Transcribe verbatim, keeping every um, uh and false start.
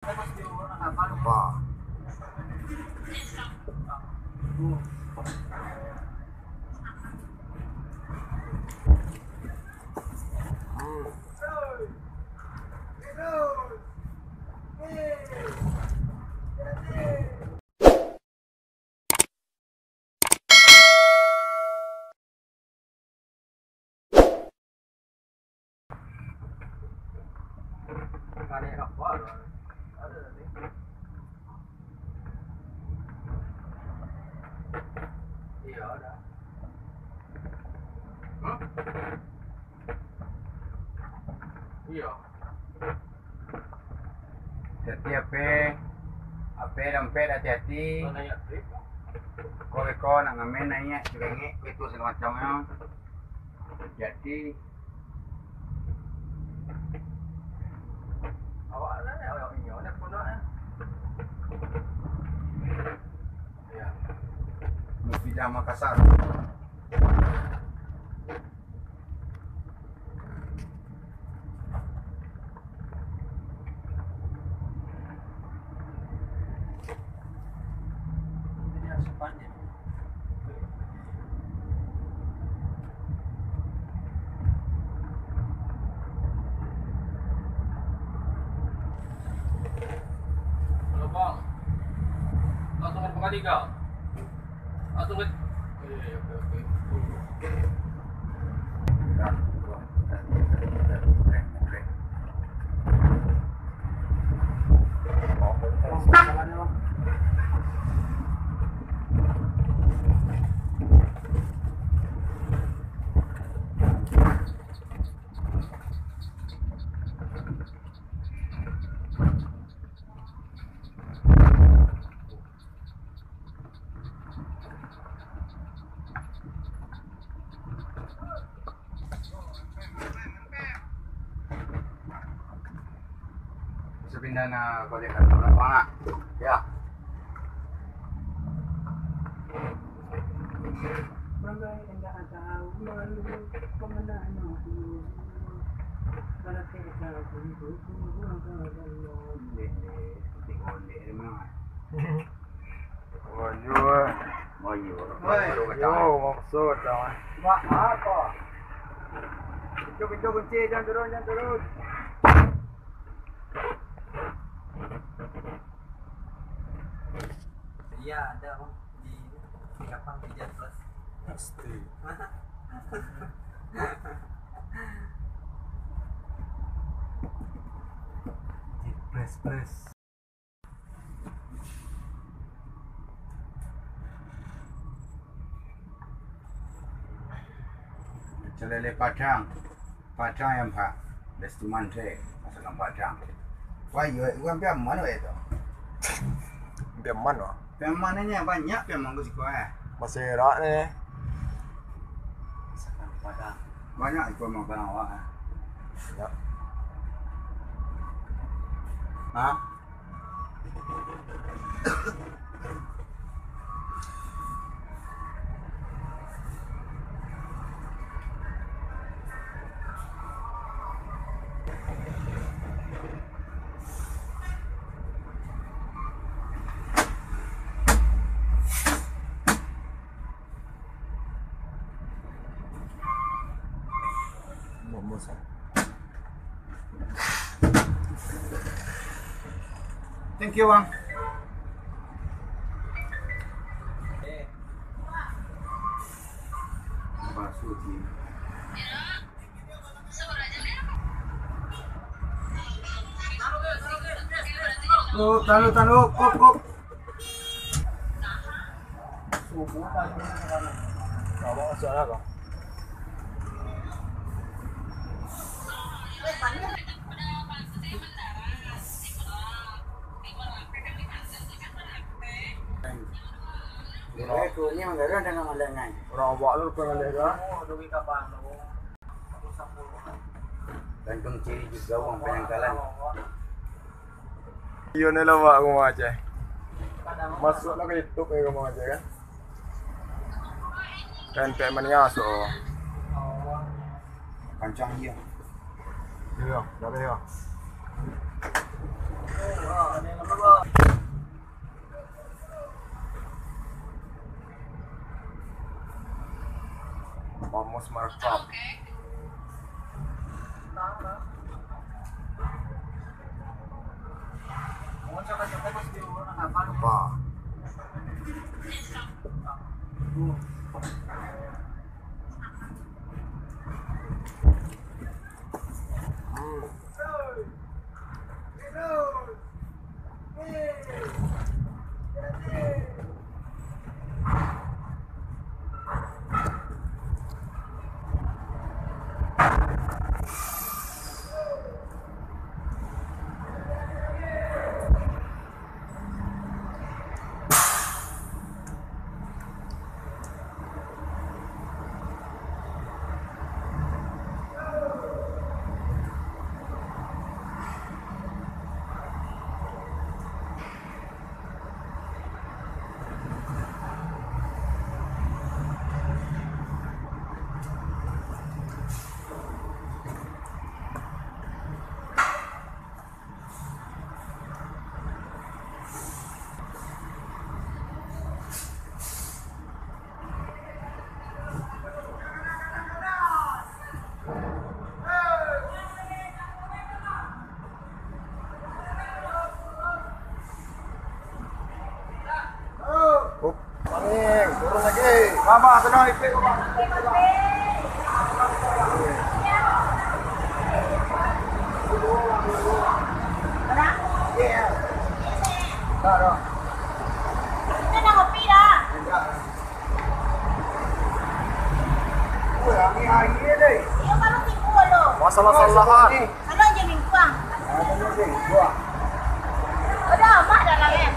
Apa? Hmm. Iya, ada. Hmm? Iya. Hati-hati, ape, ape dompet hati-hati. Ko beko nak ngamen naiak, curengek, ko itu sagalo macamnyo. Hati-hati. Awak lah, awak inyo lah punyo, eh. Ya. Mufidah Makassar. Halo, Bang. Langsung ka Pangkaliga. Langsung ka, eh, oke, oke. Bisa pindah na kolek kan, orang, ya. Yo, maksud dah. Buat apa? Pintu, pintu kunci, jangan turun, jangan turun. Iya, ada, Bang. Di, di kapal tiga belas. Pasti. Di plus, plus. Pecel lele Padang. Padang yang, Pak. Best man deh, masakan Padang. Wah, iyo, urang Piaman weh tu. Piaman, wah. Piaman ni banyak Piaman ko siko, eh. Maserak ni. Masakan Padang. Banyak iko makan awak, eh. Banyak. Hah? Thank you, Bang. Oh, taruh, taruh, kop, kop. Urang awak tu pengalih kan? Gantung ciri juga uang penyangkalan. Iyo, ni lah buat rumah Aceh. Masuk lah ke YouTube ni rumah Aceh kan. Kan Pek Mania so. Kancang iyo. Iyo, dari iyo. Smart Cup. Apa? Hmm. Up. Turun lagi. Mama, tenang, ipik, Mama. Dah, dah. Kita dah ngopi dah. Wah, angin air deh. Iyo, kalau timbul tu. Masalah-salahan. Kalau je mingkuang. Udah, amat dah lah, kan?